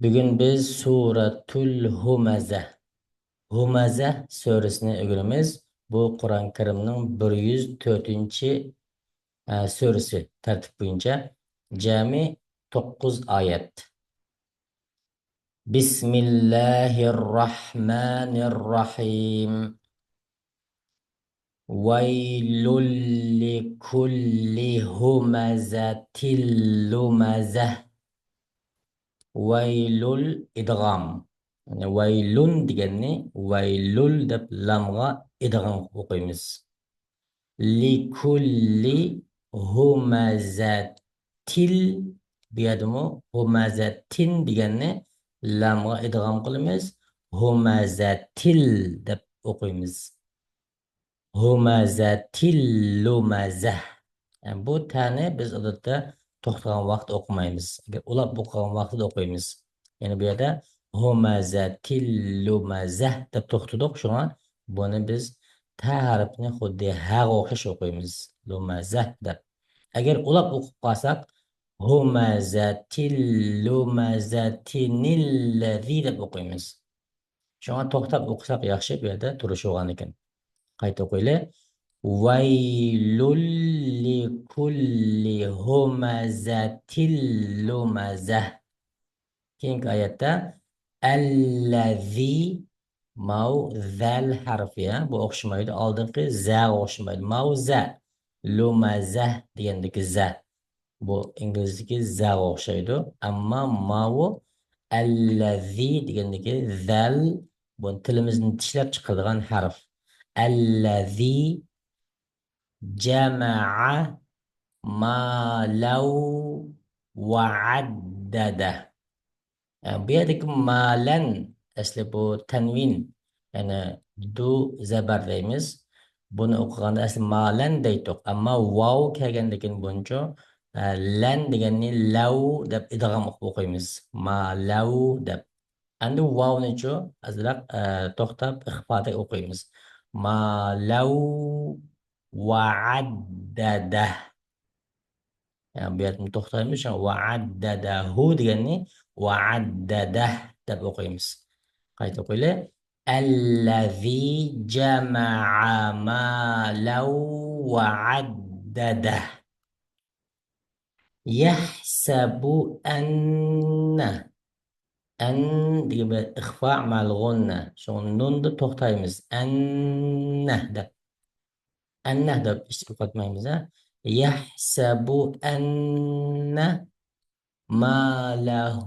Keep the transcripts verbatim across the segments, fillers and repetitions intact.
بۈگۈن بىز سۈرەتۇل ھۇمەزە، ھۇمەزە سۈرىسىنى ئۆگىنىمىز. بۇ قۇرئان كەرىمنىڭ بىر يۈز تۆتىنچى، ئە، سۈرىسى تەرتىپ بويىچە. جەمئىي توققۇز ئايەت. بىسمىللاھىر راھمانىر راھىم. ۋەيلۇل لىكۇللى ھۇمەزەتىل لۇمەزە. ۋەيلۇل ئىدغام. يەنى ۋەيلۇن دېگەننى ۋەيلۇل دەپ لامغا ئىدغام قىلىپ ئوقۇيمىز. لىكۇللى ھۇمەزەتىل، بۇ يەردىمۇ ھۇمەزەتىن دېگەننى لامغا ئىدغام قىلىمىز. ھۇمەزەتىل دەپ ئوقۇيمىز. ھۇمەزەتىل لۇمەزە. يەنى بۇ تەنى بىز ئادەتتە توختىغان ۋاقىتتا ئوقۇمايمىز. ئەگەر ئۇلاپ ئوقۇغان ۋاقتىدا ئوقۇيمىز. يەنى بۇ يەردە ھۇمەزەتىل لۇمەزە دەپ توختىدۇق. شۇڭا بۇنى بىز تە ھەرپىنى خۇددى ھەغە ئوخشاش ئوقۇيمىز. لۇمەزە دەپ. ئەگەر ئۇلاپ ئوقۇپ قالساق، ھۇمەزەتىل لۇمەزەتىنىللەزى دەپ ئوقۇيمىز. شۇڭا توختاپ ئوقۇساق ياخشى، بۇ يەردە تۇرۇشى بولغاندىكىن. قايتا ئوقۇيلى. ۋەيلۇل لىكۇللى ھۇمەزەتىل لۇمەزە. كېيىنكى ئايەتتە ئەللەزى، ماۋۇ زەل ھەرپى، ھە؟ بۇ ئوخشىمايدۇ. ئالدىنقى زەغە ئوخشىمايدۇ. ماۋۇ زە. لۇمەزە دېگەندىكى زە. بۇ ئىنگلىزدىكى زەغە ئوخشايدۇ. ئەمما ماۋۇ ئەللەزى دېگەندىكى زەل، بۇ تىلىمىزنى چىشلەپ چىقىرىدىغان ھەرپ. ئەللەزى جەمەئە مالەن ۋە ئەددەدە. ئە، بۇ يەردىكى مالەن، ئەسلى بۇ تەنۋىن، يەنى دۇ زەبەر دەيمىز. بۇنى ئوقۇغاندا ئەسلى مالەن دەيتتۇق. ئەمما ۋاۋ كەلگەندىكىن بۇنچۇ، ئە، لەن دېگەننى لەۋ دەپ ئىدغام قىلىپ ئوقۇيمىز. مالەۋ دەپ. ئەمدى ۋاۋنىچۇ ئازراق، ئە، توختاپ ئىخپادەك ئوقۇيمىز. مالەن ۋە ئەددەدە. يەنى بۇ يەردىن توختايمىز. شۇڭا ۋە ئەددەدەھۇ دېگەننى ۋە ئەددەدەھ دەپ ئوقۇيمىز. قايتا ئوقۇيلى. ئەللەزى جەمەئە مالەن ۋە ئەددەدەھ. يەھسەبۇ ئەننە. ئەن دېگەن بىلەن ئىخفا مەلغۇننە. شۇڭا نۇندا توختايمىز. ئەننە دەپ. ئەننە دەپ ئىچىگە قاتمايمىز، ھە. يَحْسَبُ أَنَّ مَالَهُ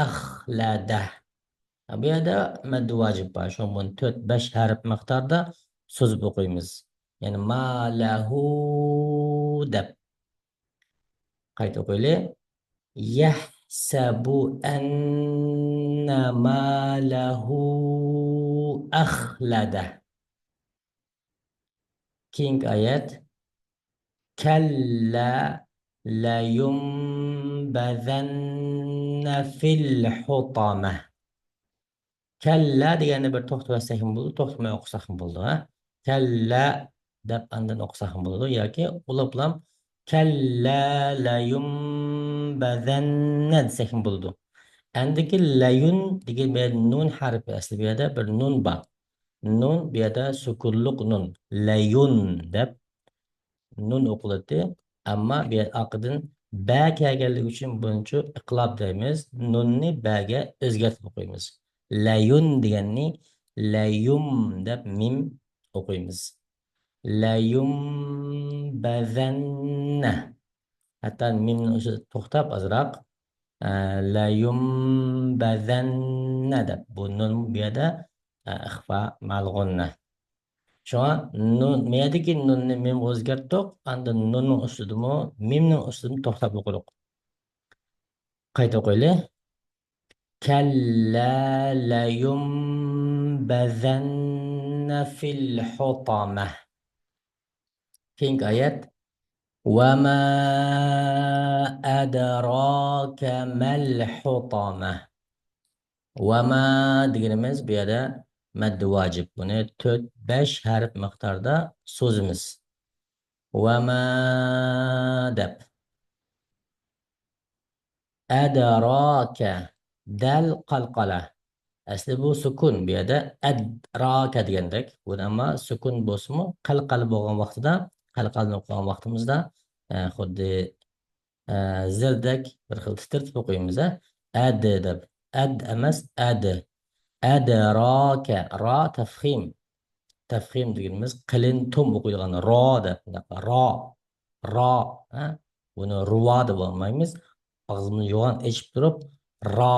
أَخْلَدَهُ. بۇ يەردە مەددى ۋاجىپ بار. شۇڭا بۇنى تۆت، بەش ھەرپ مىقداردا سوزۇپ ئوقۇيمىز. يەنى مالەھۇ دەپ. قايتا ئوقۇيلى. يَحْسَبُ أَنَّ مَالَهُ أَخْلَدَهُ. كېيىنكى ئايەت. كَلَّا لَيُنْبَذَنَّ فِي الْحُطَمَةِ. كَلَّا دېگەندە بىر توختىۋەتسەكمۇ بولىدۇ، توختىماي ئوقۇساقمۇ بولىدۇ، ھە؟ كَلَّا دەپ ئاندىن ئوقۇساقمۇ بولىدۇ ياكى ئۇلاپلام كَلَّا لَيُنْبَذَنَّ دېسەكمۇ بولىدۇ. ئەندىكى لەيۇن دېگەن بۇ يەردە نۇن ھەرپى، ئەسلى بۇ يەردە بىر نۇن بار. نۇن بۇ يەردە سۈكۈنلۈك نۇن. لەيۇن دەپ نۇن ئوقۇلاتتى. ئەمما بۇ يەر ئارقىدىن بە كەلگەنلىكى ئۈچۈن بۇنىڭچۇ ئىقلاب دەيمىز. نۇننى بەگە ئۆزگەرتىپ ئوقۇيمىز. لەيۇن دېگەننى لەيۇم دەپ مىم ئوقۇيمىز. لەيۇنبەزەننە. ھەتتا مىمنىڭ ئۈستىدە توختاپ ئازراق، ئە، لەيۇنبەزەننە دەپ. بۇ نۇن بۇ يەردە، ئە، ئىخفا مەلغۇننە. شۇڭا نۇن، مەيەدىكى نۇننى مىمغا ئۆزگەرتتۇق. ئاندىن نۇننىڭ ئۈستىدىمۇ، مىمنىڭ ئۈستىدىمۇ توختاپ ئوقۇدۇق. قايتا ئوقۇيلى. كَلَّا لَيُنْبَذَنَّ فِي الْحُطَمَةِ. كېيىنكى ئايەت. وَمَا أَدْرَاكَ مَا الْحُطَمَةُ. وَمَا دېگىنىمىز بۇ يەردە مەددى ۋاجىپ. بۇنى تۆت، بەش ھەرپ مىقداردا سوزىمىز. وَمَا دەپ. ئەدراكە. دەل قالقالە. ئەسلى بۇ سۈكۈن، بۇ يەردە ئەدراكە دېگەندەك. بۇ ئەمما سۈكۈن بولسىمۇ، قەلقەلە بولغان ۋاقتىدا، قەلقەلە ئوقۇغان ۋاقتىمىزدا، ئە، خۇددى، ئە، زىردەك بىر خىل تىترىتىپ ئوقۇيمىز، ئە. ئەد دەپ. ئەد ئەمەس، ئەد. ئەدراكە. را تەفخىم. تەفخىم دېگىنىمىز قېلىن توم ئوقۇيدىغان را دەپ، را، را، ھە؟ بۇنى رۇۋا دەپ ئالمايمىز. ئاغزىمىزنى يوغان ئېچىپ تۇرۇپ، را،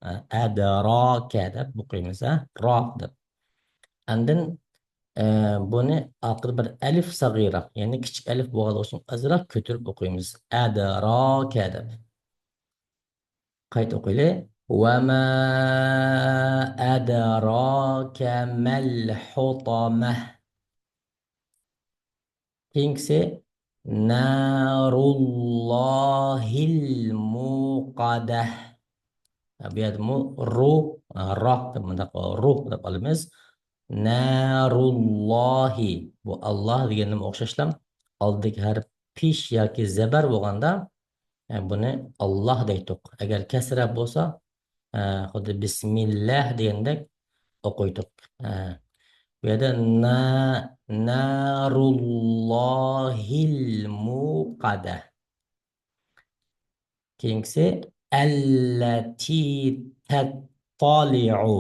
ھە؟ ئەدراكە دەپ ئوقۇيمىز، ھە؟ را دەپ. ئاندىن، ئە، بۇنى ئاخىرى بىر ئەلىف سەغىرە، يەنى كىچىك ئەلىف بولغانلىقى ئۈچۈن ئازراق كۆتۈرۈپ ئوقۇيمىز. ئەدراكە دەپ. قايتا ئوقۇيلى. وما أدراك ما الحطمة. كېيىنكىسى نار الله الموقدة. بۇ يەردىمۇ رۇ، را دەپ مۇنداق رۇ دەپ ئالىمىز. نار الله. بۇ ئاللا دېگەننىمۇ ئوخشاشلا ئالدىدىكى ھەرپ پېش ياكى زەبەر بولغاندا، ئە، بۇنى ئاللا دەيتتۇق. ئەگەر كەسرە بولسا، ئە، خۇددى بىسمىللا دېگەندەك ئوقۇيتتۇق. ئە، بۇ يەردە نا-، نارۇللاھىل مۇقەدە. كېيىنكىسى ئەللەتى تەتتالىئۇ.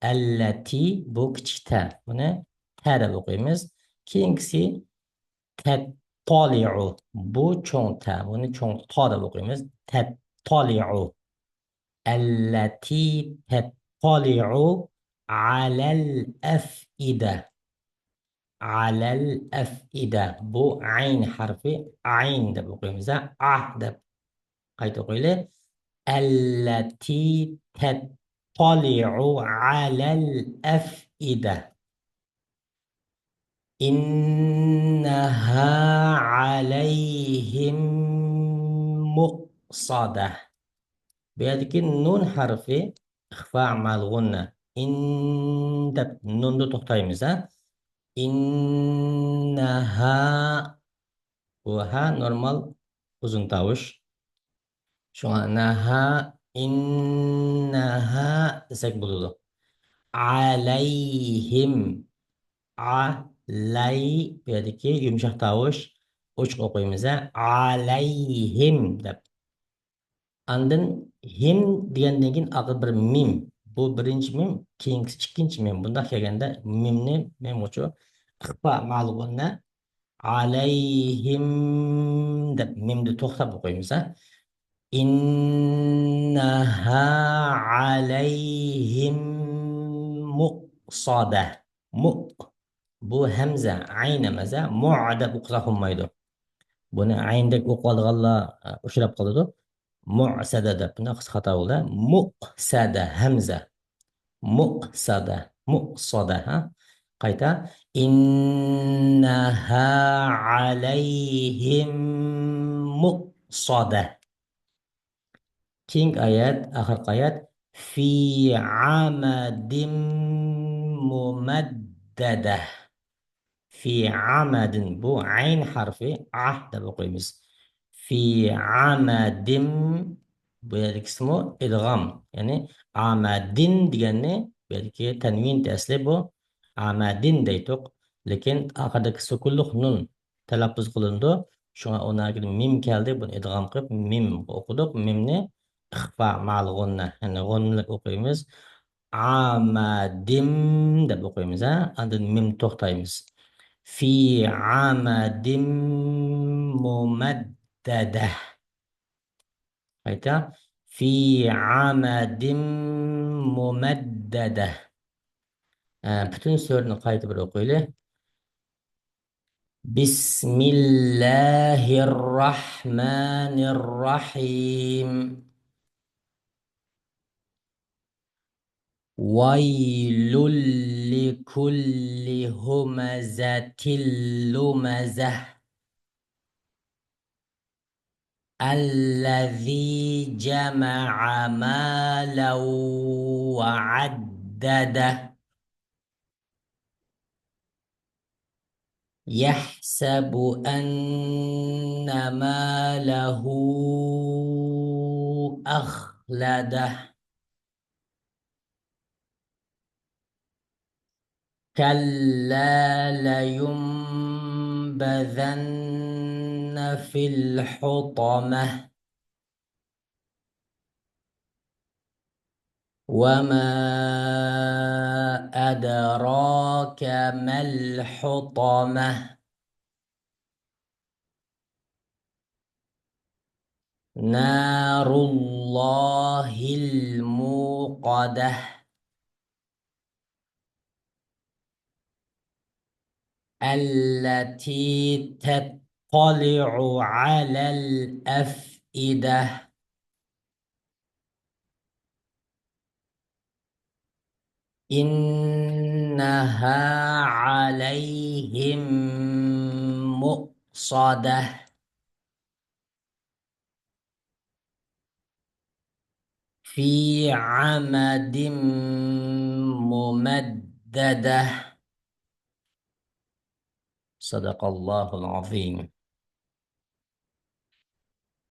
ئەللەتى، بۇ كىچىك تە. بۇنى تە دەپ ئوقۇيمىز. كېيىنكىسى تەتتالىئۇ. بۇ چوڭ تە. بۇنى چوڭ تا دەپ ئوقۇيمىز. تەتتالىئۇ. ئەللەتى تەتتالىئۇ ئەلەل ئەفئىدە. ئەلەل ئەفئىدە. بۇ ئەين ھەرپى، ئەين دەپ ئوقۇيمىز، ھە؟ ئە دەپ. قايتا ئوقۇيلى. ئەللەتى تەتتالىئۇ ئەلەل ئەفئىدە. ئىننەھا ئەلەيھىم مۇقسادە. بۇ يەردىكى نۇن ھەرپى ئىخفا مەل غۇننە. ئىن دەپ نۇندا توختايمىز، ھە؟ ئىننەھا. بۇ ھە نورمال ئۇزۇن تاۋۇش. شۇڭا نەھا، ئىننەھا دېسەك بولىدۇ. ئەلەيھىم. ئەلەي، بۇ يەردىكى يۇمشاق تاۋۇش، ئوچۇق ئوقۇيمىز، ھە؟ ئەلەيھىم دەپ. ئاندىن ھىم دېگەندىن كېيىن ئاخىرى بىر مىم. بۇ بىرىنچى مىم، كېيىنكىسى ئىككىنچى مىم. بۇنداق كەلگەندە مىمنى مىم ئوچۇق ئىخفا مەل غۇننە. ئەلەيھىم دەپ مىمدە توختاپ ئوقۇيمىز، ھە؟ ئىننەھا ئەلەيھىم مۇقسادە. مۇ. بۇ ھەمزە، ئەين ئەمەس، ھە؟ مۇ دەپ ئوقۇساق بولمايدۇ. بۇنى ئەيندەك ئوقۇۋالغانلار، ئە، ئۇچراپ قالىدۇ. مۇسەدە دەپ، بۇنداق خاتا بولدى. مۇقسەدە، ھەمزە. مۇقسەدە، مۇقسەدە، ھە؟ قايتا. ئىننەھا ئەلەيھىم مۇقسەدە. كېيىنكى ئايەت، ئاخىرقى ئايەت. في عمد ممددة. في عمد، بۇ ئەين ھەرپى، ئە دەپ ئوقۇيمىز. في عمد، بۇ يەردىكىسىمۇ ئىدغام. يەنى ئامەدىن دېگەننى، بۇ يەردىكى تەنۋىن ئەسلى بۇ ئامەدىن دەيتتۇق. لېكىن ئاخىرىدىكى سۈكۈنلۈق نۇن تەلەپپۇز قىلىنىدۇ. شۇڭا ئۇنىڭ ئاخىرىدا مىم كەلدى، بۇنى ئىدغام قىلىپ مىم ئوقۇدۇق. مىمنى ئىخفا مەل غۇننە، يەنى غۇننىلىك ئوقۇيمىز. ئامەدىم دەپ ئوقۇيمىز، ھە؟ ئاندىن مىم توختايمىز. في عمد ممددة. قايتا. في عمد ممددة. ئە، پۈتۈن سۈرىنى قايتا بىر ئوقۇيلى. بسم الله الرحمن الرحيم. ويل لكل همزة لمزة. الذي جمع مالا وعدده. يحسب أن ماله أخلده. كلا لينبذن في الحطمة. وما أدراك ما الحطمة. نار الله الموقدة. التي تطلع على الأفئدة. إنها عليهم مؤصدة. في عمد ممددة. صدق الله العظيم.